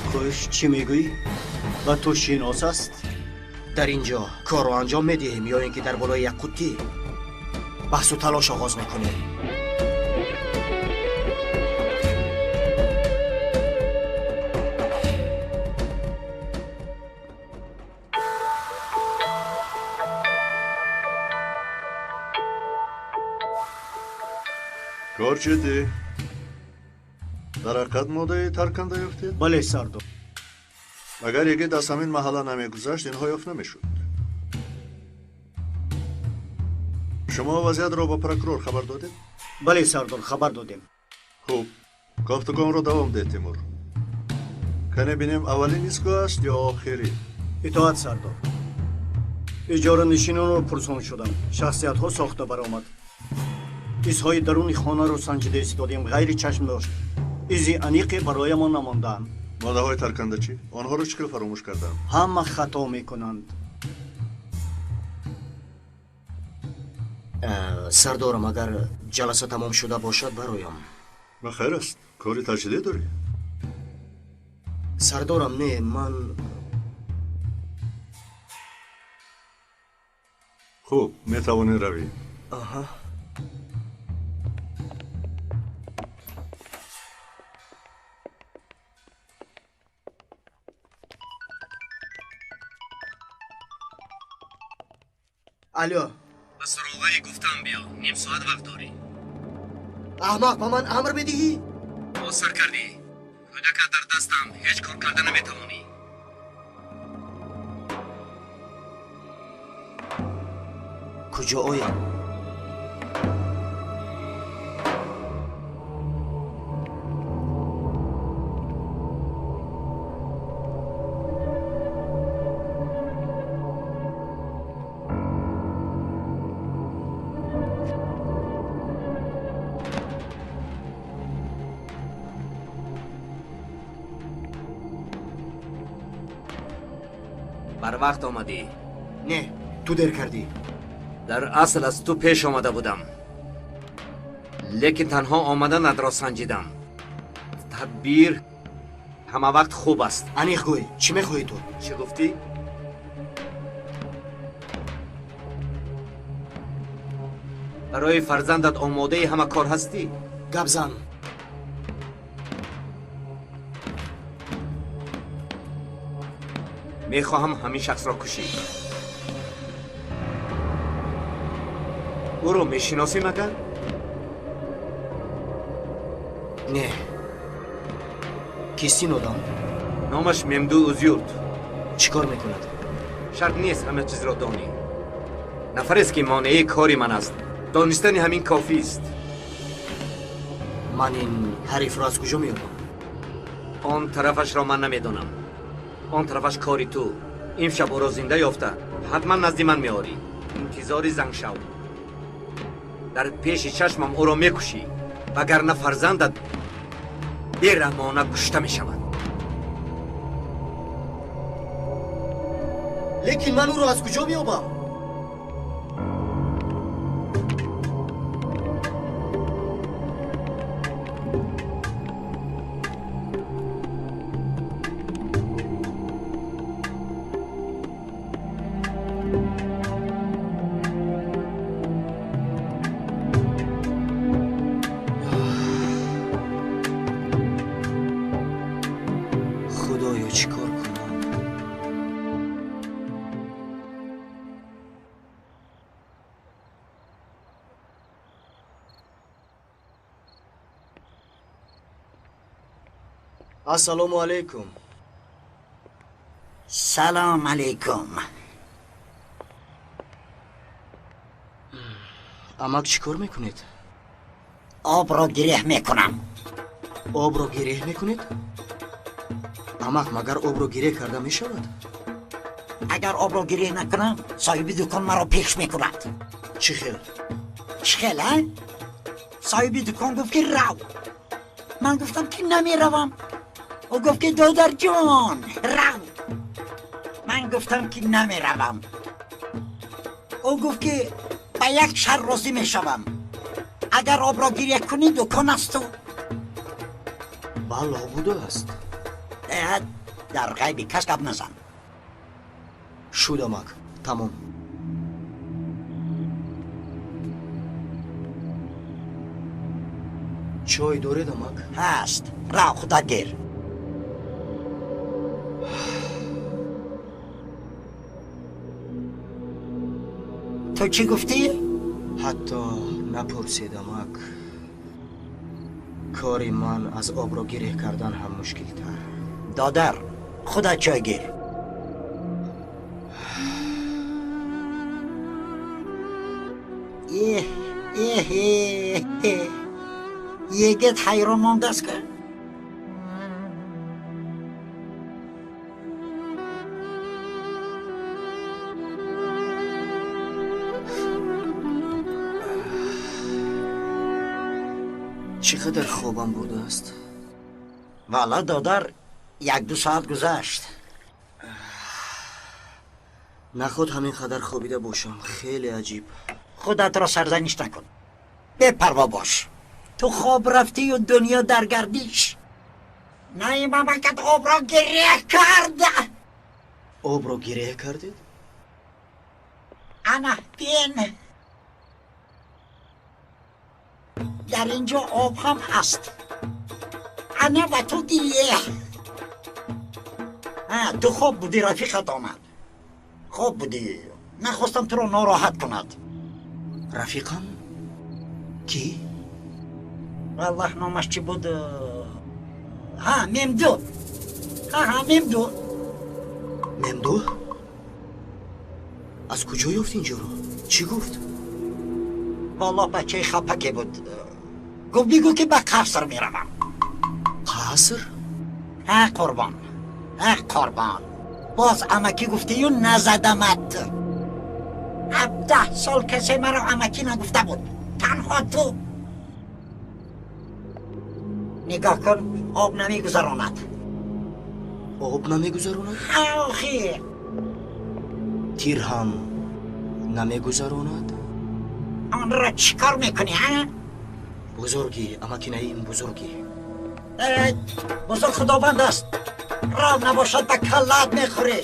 Хуш, чӣ мегӯӣ? Ба ту шинос аст? Дар ин ҷо корро анҷом медиҳем ё ин ки дар болои як қуттӣ баҳсу талош оғоз мекунем? Кор ҷиддӣ. Дар ҳақиқат моддаи тарканда ёфтед? Бале, сардор. Агар йигит аз ҳамин маҳалла намегузашт, инҳо ёфт намешуд. Шумо вазъиятро ба прокурор хабар додед? Бале, сардор, хабар додем. Хуб, кофтукомро давом деҳ, Тимур. Кане бинем, аввалин истгоҳ аст ё охирин? Итоат, сардор. Иҷоранишинонро пурсон шудам. Шахсиятҳо сохта баромад. Изҳои даруни хонаро санҷида истодем, ғайри чашм дошт. Изи аниқе бароямон намондаанд. Моддаҳои тарканда чӣ? Онҳоро чӣ хел фаромӯш карданд? Ҳама хато мекунанд. Сардорам, агар ҷаласа тамом шуда бошад, бароям. Ба хайр аст. Кори таҷдидӣ дорӣ? Сардорам, не, ман Хуб, метавонӣ равӣ. Аҳа. Алло. Ба суроғаи гуфтам биё, ним соат вақт дорӣ. Аҳмақ, ба ман амр медиҳӣ? Боз сар кардӣ. Кӯдакат дар дастам, ҳеҷ кор карда наметавонӣ. Куҷо оям? Барвақт омадӣ. Не, ту дер кардӣ. Дар асл аз ту пеш омада будам, лекин танҳо омаданатро санҷидам. Тадбир ҳама вақт хуб аст. Аниқ гӯй, чӣ мехоҳӣ ту? Чӣ гуфтӣ? Барои фарзандат омодаи ҳама кор ҳастӣ? Гап зан. Мехоҳам ҳамин шахсро кушӣ. Ӯро мешиносӣ магар? Не. Кист ин одам? Номаш Мемду Узюрт. Чӣ кор мекунад? Шарт нест ҳама чизро донӣ. Нафарест ки монеаи кори ман аст. Донистани ҳамин кофист. Ман ин ҳарифро аз куҷо меёбам? Он тарафашро ман намедонам. Он тарафаш кори ту. Имшаб ӯро зинда ёфта, ҳатман назди ман меорӣ. Интизори занг шав. Дар пеши чашмам ӯро мекушӣ, вагарна фарзандат бераҳмона кушта мешавад. Лекин ман ӯро аз куҷо меёбам? Худоё, чӣ кор кунам? Ассалому алайкум. Салом алайкум. Амак, чӣ кор мекунед? Обро гиреҳ мекунам. Обро гиреҳ мекунед? Амак, магар обро гиреҳ карда мешавад? Агар обро гиреҳ накунам, соҳиби дукон маро пеш мекунад. Чӣ хел? Чӣ хел, а? Соҳиби дукон гуфт ки рав. Ман гуфтам ки намеравам. Ӯ гуфт ки додарҷон, рав. Ман гуфтам ки намеравам. Ӯ гуфт ки ба як шар розӣ мешавам. Агар обро гиреҳ кунӣ, дукон аз ту. Бало будааст. Дар ғайби кас гап назан. Шуд, амак, тамом. Чой доред, амак? Ҳаст. Рав, худат гир. Ту чӣ гуфтӣ? Ҳатто напурсед, амак. Кори ман аз обро гиреҳ кардан ҳам мушкилтар. Додар, худат чой гир. Эҳ, эҳ, эҳ. Йигит ҳайрон мондааст ки. Чӣ қадар хобам бурдааст? Валла, додар, як-ду соат гузашт. Наход ҳамин қадар хобида бошам. Хеле аҷиб. Худатро сарзаниш накун. Бепарво бош. Ту хоб рафтию дунё дар гардиш. На, ин мамлакат обро гиреҳ кард. Обро гиреҳ кардед? Ана, бин. Дар ин ҷо об ҳам ҳаст. Ана ва ту гиреҳ. Ту хоб будӣ, рафиқат омад. Хоб будӣ. Нахостам туро нороҳат кунад. Рафиқам? Кӣ? Валлаҳ, номаш чӣ буд? Ҳа, Мемду. Ҳа, Мемду. Мемду? Аз куҷо ёфт инҷоро? Чӣ гуфт? Валлоҳ, бачаи хапаке буд. Гуфт бигӯ ки ба қаср меравам. Қаср? Ҳа, қурбон. Ҳа, қурбон. Боз амакӣ гуфтию назадамат. 17 сол касе маро амакӣ нагуфта буд. Танҳо ту. Нигоҳ кун, об намегузаронад. Об намегузаронад? Охир. Тир ҳам намегузаронад? Онро чӣ кор мекунӣ, а? Бузургӣ, амаки Наим, бузургӣ. Бузург худованд аст. Рав набошад ба каллаат мехӯрӣ.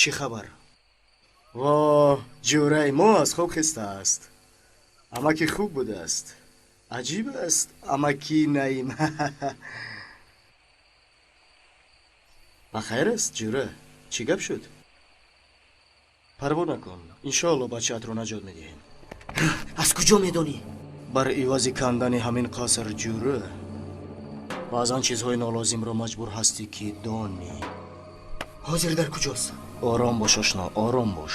Чӣ хабар? Воҳ, ҷӯраи мо аз хоб хестааст. Амаки хуб будааст. Аҷиб аст, амаки Наим. Ба хайр аст, ҷӯра? Чӣ гап шуд? Парво накун, иншоалло бачаатро наҷот медиҳем. Аз куҷо медонӣ? Бар ивази кандани ҳамин қаср, ҷӯра, баъзан чизҳои нолозимро маҷбур ҳастӣ ки донӣ. Ҳозир дар куҷост? Ором бош, ошно, ором бош.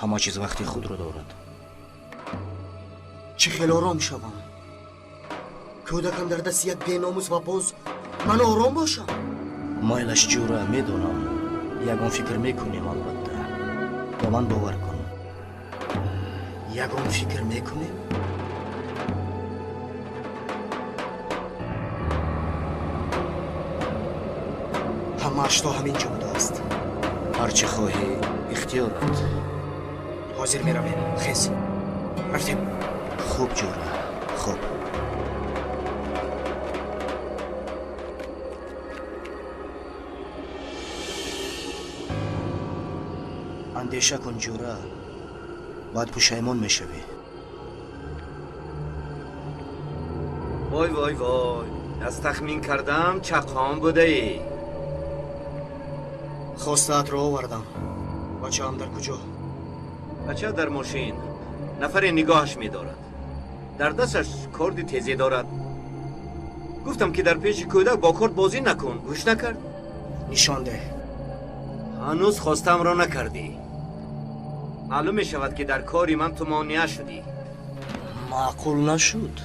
Ҳама чиз вақти худро дорад. Чӣ хел ором шавам? Кӯдакам дар дасти як беномус ва боз ман ором бошам? Майлаш, ҷӯра, медонам. Ягон фикр мекунем, албатта. Ба ман бовар кун. Ягон фикр мекунем? Ҳамааш то ҳамин ҷо будааст. Ҳар чӣ хоҳӣ, ихтиёрат. Ҳозир меравем. Хез. Рафтем. Хуб, ҷӯра, хуб. Андеша кун, ҷӯра, баъд пушаймон мешавӣ. Вой, вой, вой, аз тахмин кардам чақон будаӣ. Хостаатро овардам. Бачаам дар куҷо? Бача дар мошин. Нафаре нигоҳаш медорад. Дар дасташ корди тезе дорад. Гуфтам ки дар пеши кӯдак бо корд бозӣ накун. Гӯш накард. Нишон деҳ. Ҳанӯз хостаамро накардӣ. Маълум мешавад ки дар кори ман ту монеа шудӣ. Маъқул нашуд.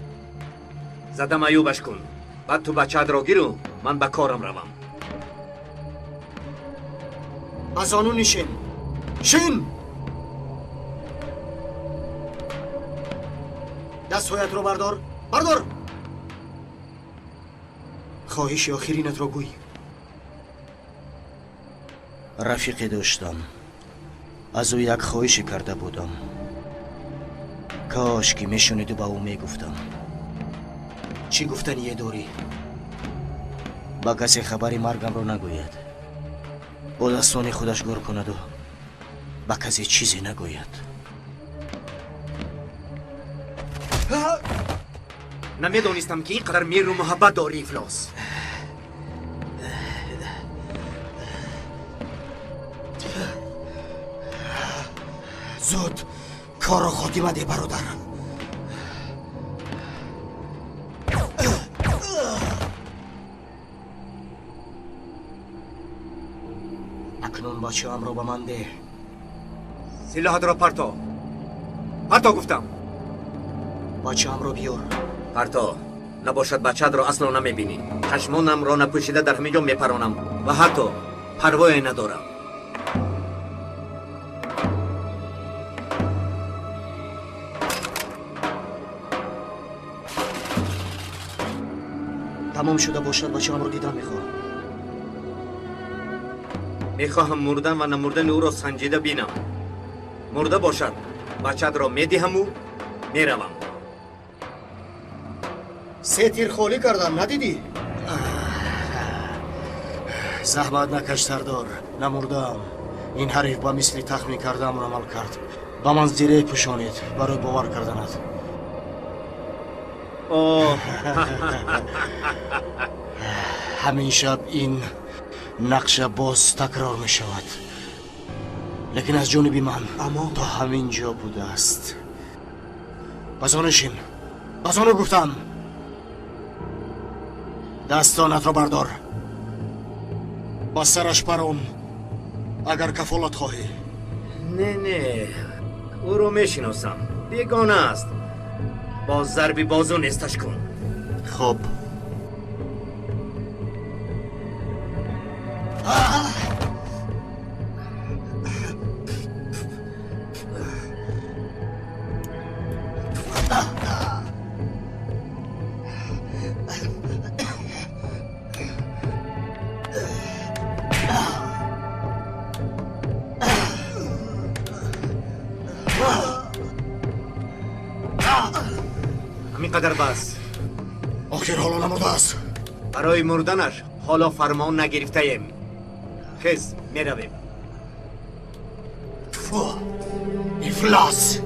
Задам аюбаш кун. Баъд ту бачаатро гиру ман ба корам равам. Ба зону нишин. Шин! Дастҳоятро бардор. Бардор! Хоҳиши охиринатро гӯй. Рафиқе доштам. Аз ӯ як хоҳише карда будам. Кош ки мешуниду ба ӯ мегуфтам. Чӣ гуфтание дорӣ? Ба касе хабари маргамро нагӯяд. Бо дастони худаш гур кунаду ба касе чизе нагӯяд. Намедонистам ки ин қадар меҳру муҳаббат дорӣ, ифлос. Зуд корро хотима деҳ, бародар. Акнун бачаамро ба ман деҳ. Силоҳатро парто. Парто гуфтам. Бачаамро биёр. Парто. Набошад бачаатро асло намебинӣ. Чашмонамро напӯшида дар ҳамин ҷо мепаронам ва ҳатто парвое надорам. Тамом шуда бошад, бачаамро дидан мехоҳам. Мехоҳам мурдан ва намурдани ӯро санҷида бинам. Мурда бошад, бачаатро медиҳаму меравам. Се тир холӣ кардам, надидӣ? Заҳмат накаш, сардор, намурдаам. Ин ҳариф ба мисли тахмин кардаам амал кард. Ба ман зиреҳ пӯшонид барои бовар карданат. Ҳамин шаб ин нақша боз такрор мешавад. Лекин аз ҷониби ман то ҳамин ҷо будааст. Ба зону шин. Ба зону гуфтам. Дастонатро бардор. Ба сараш парон, агар кафолат хоҳӣ. Не, не, ӯро мешиносам. Бегона аст. Бо зарби бозу несташ кун. Хуб. Ҳамин қадар бас. Охир ҳоло намурдааст. Барои мурданаш ҳоло фармон нагирифтаем. Хез, меравем. Фу, ифлос.